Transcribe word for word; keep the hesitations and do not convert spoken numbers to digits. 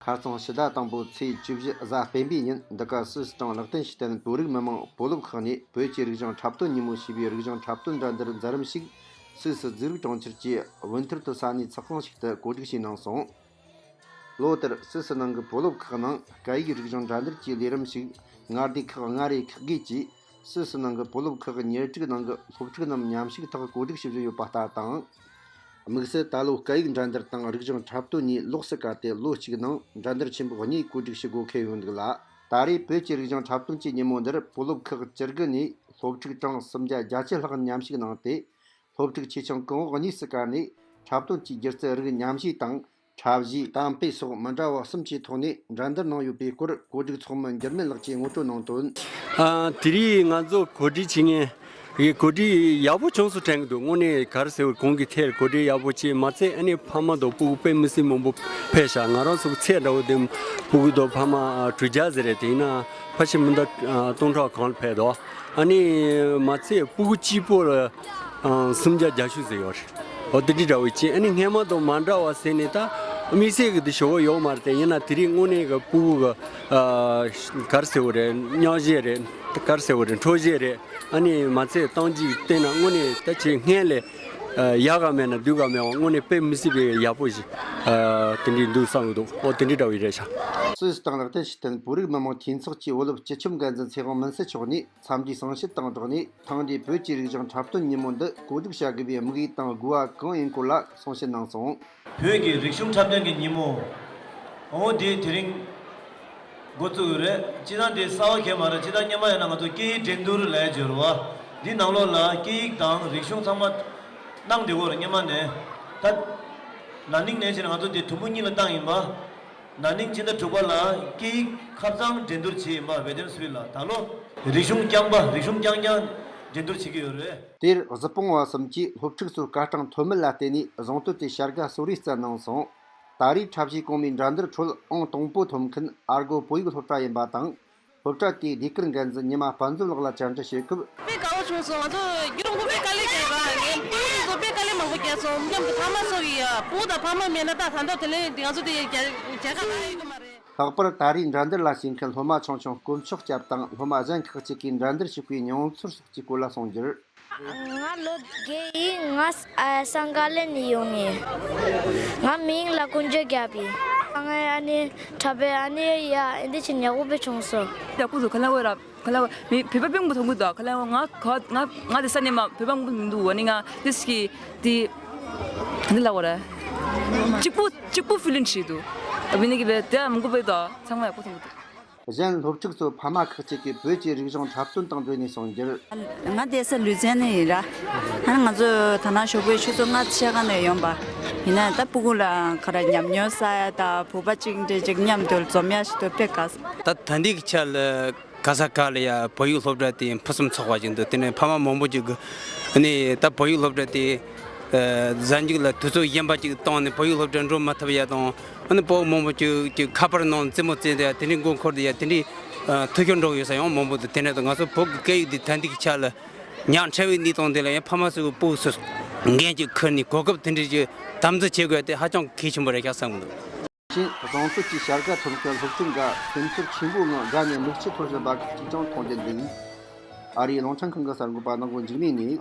ཁ་རྩང་ཕྱི་ཟླ་དང་པོ་ཚེས་བཅུ་བཞི་གཟའ་སྤེན་པའི་ཉིན། འདི་ག་སུད་སི་དང་ལེགས་ཏེན་ཤི་ཏན་བོད་རིགས་མི་དམངས་བོད་སློབ་ཁག་ནས་བོད་ཀྱི་རིག་གཞུང་འཁྲབ་སྟོན་ཉིན་མོ་ཞེས་པའི་རིག་གཞུང་འཁྲབ་སྟོན་འགྲན་བསྡུར་མཛད་རིམ་ཞིག་སུད་སི་རྫིག་རུས་གྲོང་ཁྱེར་གྱི་ཝིན་ཐར་ཏུ་ས་གནས་ཚོགས་ཁང་ཞིག་ཏུ་གོ་སྒྲིག་བྱས་གནང་སོང་། ལོ་ལྟར་སུད་སི་ནང་གི་བོད་སློབ་ཁག་ནང་སྐད་ཡིག་རིག་གཞུང་འགྲན་བསྡུར་གྱི་ལས་རིམ་ཞིག་མངའ་སྡེ་ཁག་ལྔ་རེ་ཁག་བརྒྱུད་ཀྱིས། སུད་སི་ནང་གི་བོད་སློབ་ཁག་གི་ཉེར་དྲུག་ནང་གི་སློབ་ཕྲུག་རྣམས་མཉམ་ཞུགས་ཐོག་གོ་སྒྲིག་ཞུ་བཞིན་ཡོད་པ་ལྟར་དང་། དམིགས་བསལ་ད་ལོ་སྐད་ཡིག་འགྲན་བསྡུར་དང་རིག་གཞུང་འཁྲབ་སྟོན་གཉིས་ལོགས་སུ་བཀར་ཏེ་ལོ་གཅིག་ནང་འགྲན་བསྡུར་ཆེན་པོ་གཉིས་གོ་སྒྲིག་ཞུ་དགོས་འཁེལ་ཡོད་འདུག་ལ། ད་རེས་བོད་ཀྱི་རིག་གཞུང་འཁྲབ་སྟོན་གྱི་ཉིན་མོ་འདིར་བོད་སློབ་ཁག་བཅུ་དགུ་ནས་སློབ་ཕྲུག་གྲངས་སུམ་བརྒྱ་བརྒྱད་ཅུ་ལྷག་མཉམ་ཞུགས་གནང་སྟེ། སློབ་ཕྲུག་ཆེ་ཆུང་གང་འོག་གཉིས་སུ་བཀར་ནས་འཁྲབ་སྟོན་གྱི་སྒྱུ་རྩལ་རིགས་མཉམ་བཞེས་དང་། འཁྲབ་གཞས། གཏམ་དཔེ་སོགས་མི་འདྲ་བ་གསུམ་གྱི་ཐོག་ནས་འགྲན་བསྡུར་གནང་ཡོད་པའི་སྐོར་གོ་སྒྲིག་ཚོགས་མི་འགྱུར་མེད་ལགས་ཀྱིས་ངོ་སྤྲོད་གནང་དོན། ཨ། དེ་རིང་ང་ཚོ་གོ་སྒྲིག་བྱེད་མཁན་གྱི་གོ་སྒྲིག་ཡག་པོ་བྱུང་སོང་དྲན་གྱི་འདུག་དངོས་གནས་ག་རེ་ཟེར་བ། གོང་གི་ཐད་གོ་སྒྲིག་ཡག་པོ་བྱས་མ་ཚད། ཨ་ནི་ཕ་མ་དང་སྤུ་གུ་དཔེ་མི་སྲིད་མང་པོ་ཕེབས་ཤག་ང་རང་ཚོ་ཚད་འདྲ་བོ་དེ་སྤུ་གུ་དང་ཕ་མ་དྲུག་བརྒྱ་ཟེར་རེད། དེ་ཡིན་ན་ཕལ་ཆེར་མི་འདུག་ཨ། སྟོང་ཕྲག་གང་ལ་ཕེབས་འདུག་ཨ་ནི་མ་ཚད་སྤུ་གུ་གཅིག་པོ་ལ། ཨང་། སུམ་བརྒྱ་བརྒྱད་ཅུ་ཟེར་ཡོད་རེད། འོ་དེ་འདྲ་འདྲ་བོ་ཅིག་ཨ་ནི་སྔན་མ་དང་མ་འདྲ་བ་ཟེར་ནས་ད་དམིགས་བསལ་གྱི་དེ་ཞོ་བོ་ཡོད་མ་རེད་དེ། ཡིན་ན་དེ་རིང་དངོས་གནས་ཀྱི་སྤུ་གུ་གི། ཨ། ག་རེ་ཟེར་བ་རེད། སྙན་ཞུ་རེད། ག་རེ་ཟེར་བ་རེད། འཕྲོད་བཞེས་རེད། ཨ་ནི་མ་ཚད་གཏམ་རྒྱུད་བལྟས་ན་དངོས་གནས་ད་ཆེས་སྔན་ལས། ཨ། ཡག་ག་མེད་ན་སྡུག་ག་མེད་པ་དངོས་གནས་དཔེ་མི་སྲིད་པའི་ཡག་པོ་ཞིག་ཨ། དེ་འདྲ་འདུག་བསམ་གྱི་འདུག་འོ་དེ་འདྲ་འདྲ་བོ་རེད་ཤག་སུད་སི་དང་ལེགས་ཏེན་ཤི་ཏན་བོད་རིགས་མི་དམངས་འཐུས་ཚོགས་ཀྱི་བོད་སློབ་སྤྱི་ཁྱབ་འགན་འཛིན་ཚེ་དབང་མུན་སེལ་མཆོག་ནས། འཚམས་འདྲིའི་གསུང་བཤད་དང་སྦྲགས་ནས། ཐེངས་འདིའི་བོད་ཀྱི་རིག་གཞུང་འཁྲབ་སྟོན་ཉིན་མོ་འདི་གོ་སྒྲིག་བྱ་དགོས་པའི་དམིགས་ཡུལ་དང་དགོས་པ་གང་ཡིན་སྐོར་ལ་གསུང་བཤད་གནང་སོང་། བོད་ཀྱི་རིག་གཞུང་འཁྲབ་སྟོན་གྱི་ཉིན་མོ། འོ་དེ་དེ་རིང་འགོ་བཙུགས་ཡོད་རེད། སྤྱིར་བཏང་དེ་གསར་པ་གང་ཡང་མ་རེད། སྤྱིར་བཏང་སྔོན་མ་ཡིན་ན་ང་ཚོ་སྐད་ཡིག་འགྲན་བསྡུར་ལབ་ཡ་ཅིག་ཡོད་རེད་པ། འདི་ནང་ལོགས་ལ་སྐད་ཡིག་དང་རིག་གཞུང་ཚང་མ་གནང་བསྡད་ཡོད་རེད་སྔོན་མ་ནས། ད་ན་ནིང་ནས་བྱས་ནས་ང་ཚོ་དེ་དུམ་བུ་གཉིས་ལ་བཏང་ཡིན་པ། ན་ནིང་ཕྱི་ཟླ་དྲུག་པ་ལ་སྐད་ཡིག་ཁ་རྩང་འགྲན་བསྡུར་བྱས་ཡིན་པ། ཝེ་ཏེན་སི་ཝིལ་ལ། ད་ལོ་རིག་གཞུང་རྐྱང་པ། རིག་གཞུང་རྐྱང་རྐྱང་འགྲན་བསྡུར་བྱེད་ཀྱི་ཡོད་རེད། དེར་གཟི་སྤུངས་པ་གསུམ་གྱིས་སློབ་ཕྲུག་ཚོར་སྐར་གྲངས་ཐོན་མིན་ལ་བརྟེན་ནས་གཟེངས་བསྟོད་དེ་བྱ་དགའ་གསོལ་རས་བསྩལ་གནང་སོང་། ད་རེས་འཁྲབ་གཞས་གོང་མའི་འགྲན་བསྡུར་ཁྲོད་ཨང་དང་པོ་ཐོབ་མཁན་ཨར་གོ་བོད་ཡིག་སློབ་གྲྭ་ཡིན་པ་དང་། སློབ་གྲྭ་དེའི་ཟློས་གར་འགན་འཛིན་ཉི་མ་དཔལ་འཛོམས་ལགས་ལ་བཅར་འདྲི་བྱེད་སྐབས། དཔེ་དགའ་བོ་བྱུང་སོང་། ང་ཚོ་རྒྱུན་རིང་པོ་དཔེ་དཀའ་ལས་བརྒྱབ་པ། ངས་སྤུ་གུ་ཚོ་དཔེ་དཀའ་ལས་མང་པོ་བརྒྱབ་སོང་། མཉམ་དུ་ཕ་མ་ཚོ་གིས་ཡ། སྤུ་གུ་དང་ཕ་མ་མེད་ན་ད་ད་ལྟ་དེ་ལས་ང་ཚོ་དེ་རྒྱལ་རྒྱལ་ཁ་ལ་ཡོད་གི་མ་རེད། ལྷག་པར་ད་རེས་འགྲན་བསྡུར་ལ་ཞུགས་མཁན་སློབ་མ་ཆུང་ཆུང་དཀོན་མཆོག་སྐྱབས་དང་སློབ་མ་གཞན་ཁག་ཅིག་གིས་འགྲན་བསྡུར་ཞུགས་པའི་མྱོང་ཚོར་སོགས་ཀྱི་སྐོར་ལ་གསུངས་རྒྱུར། ང་ལོ་བརྒྱད་ཡིན། ང་ས- ཨ། སང་ག་ལེ་ནས་ཡོང་ངས། ང་མིང་ལ་ཀུན་སྤྱོད་རྒྱལ་པོ་ཡིན། ང་ཨ་ནི་འཁྲབ་པའི་ཨ་ནི་ཡ་འདི་ཆེ་ཉག་པོ་དཔེ་བྱུང་སོང་། ཡག་པོ་འདུག་ཁ་ལ་བོ་ར། ཁ་ལ་བོ་མི་བོད་པ་དཔེ་མང་པོ་མཐོང་གི་འདུག་ཁ་ལ་བོ་ང་ག- ང་ང་དེ་ས་ནས་མ་བོད་པ་མང་པོ་མི་འདུག་ཨ་ནི་ང་དེ་སི་གི་དེ་འདི་ལ་བོ་ར། གཅིག་པུ་གཅིག་པུ་ཕི་ལིང་བྱེད་འདུག་ཨ་བི་ནི་གི་བེ་དེ་མང་པོ་བེ་དོ་ཚང་མ་ཡག་པོ་མཐོང་གི་འདུག་གཞན་སློབ་ཕྲུག་ཚོ་ཕ་མ་ཁག་ཅིག་གིས་བོད་ཀྱི་རིག་གཞུང་འཁྲབ་སྟོན་དང་འབྲེལ་ནས་གསུངས་རྒྱུར། ང་བསྡད་ས་ལུས་ཙན་ནས་ཡིན་ར། ཨ་ནི་ང་ཚོ་ད་ནང་ཞོགས་པའི་ཆུ་ཚོད་ལྔ་ཕྱེད་ཀ་ནས་ཡོང་པ། ཡིན་ན་ད་སྤུ་གུ་ལ་ག་རེ་ཉམས་མྱོང་བསགས་ཡ་དང་བོད་པ་གཅིག་འདྲ་གཅིག་མཉམ་དུ་འཛོམས་ཡ་ཞིག་ཏུ་དཔེ་དགའ། ད་ད་ལྟའི་གི་ཆ་ལ་ག་ས་ག་ལ་ཡ་བོད་ཡིག་སློབ་གྲྭ་དེ་ཕུན་སུམ་ཚོགས་པ་ཞིག་འདུག་དེ་ནས་ཕ་མ་མང་པོ་ཅིག་གིས་ཨ་ནི་ད་བོད་ཡིག་སློབ་གྲྭ་དེ་ཨ་གཟའ་མཇུག་ལ་དུས་ཚོད་གཞན་པ་ཅིག་བཏང་ནས་བོད་ཡིག་སློབ་གྲྭར་འགྲོ་མ་ཐུབ་ཡ་དང་། ཨ་ནི་བོད་མང་པོ་ཅིག་ཅིག་ཁ་པར་ནང་རྩེད་མོ་རྩེ་བསྡད་ཡ་དེ་འདྲའི་མགོ་འཁོར་བསྡད་ཡ་དེ་འདྲའི་ཨ་འཐུས་ཤོར་འགྲོ་གི་ཡོད་ས་ཡང་མང་པོ་འདུག་དེ་ནས་ད་ང་ཚོ་བོད་ཀྱི་སྐད་ཡིག་འདི་ད་ལྟའི་གི་ཆ་ལ་ཉག་ཕྲ་བའི་གནས་སྟངས་དེ་ལ་ཡང་ཕ་མ་ཚོས་སྤུ་གུ་ཚོ་འགན་ཅིག་ཁུར་ནས་གོ་སྐབས་དེ་འདྲའི་ཅིག་དམ་འཛིན་བྱེད་དགོས་ཡ་དེ་ཧ་ཅང་གལ་ཆེན་པོ་རེད་ཤག་བསམ་གི་འདུག་ཅིང་གཟེངས་བསྟོད་ཀྱི་བྱ་དགའ་ཐོབ་མཁན་སློབ་ཕྲུག་འགའ་སེམས་ཚོར་ཆེན་པོའི་ངང་དགའ་ནས་མིག་ཆུ་འཐོར་བཞིན་པ་ཁག་ཅིག་ཀྱང་མཐོང་རྒྱུ་འདུག་ཨ་རིའི་རླུང་འཕྲིན་ཁང་གི་གསར་འགོད་པ་ནག་པོ་འཇིགས་མེད་ནས།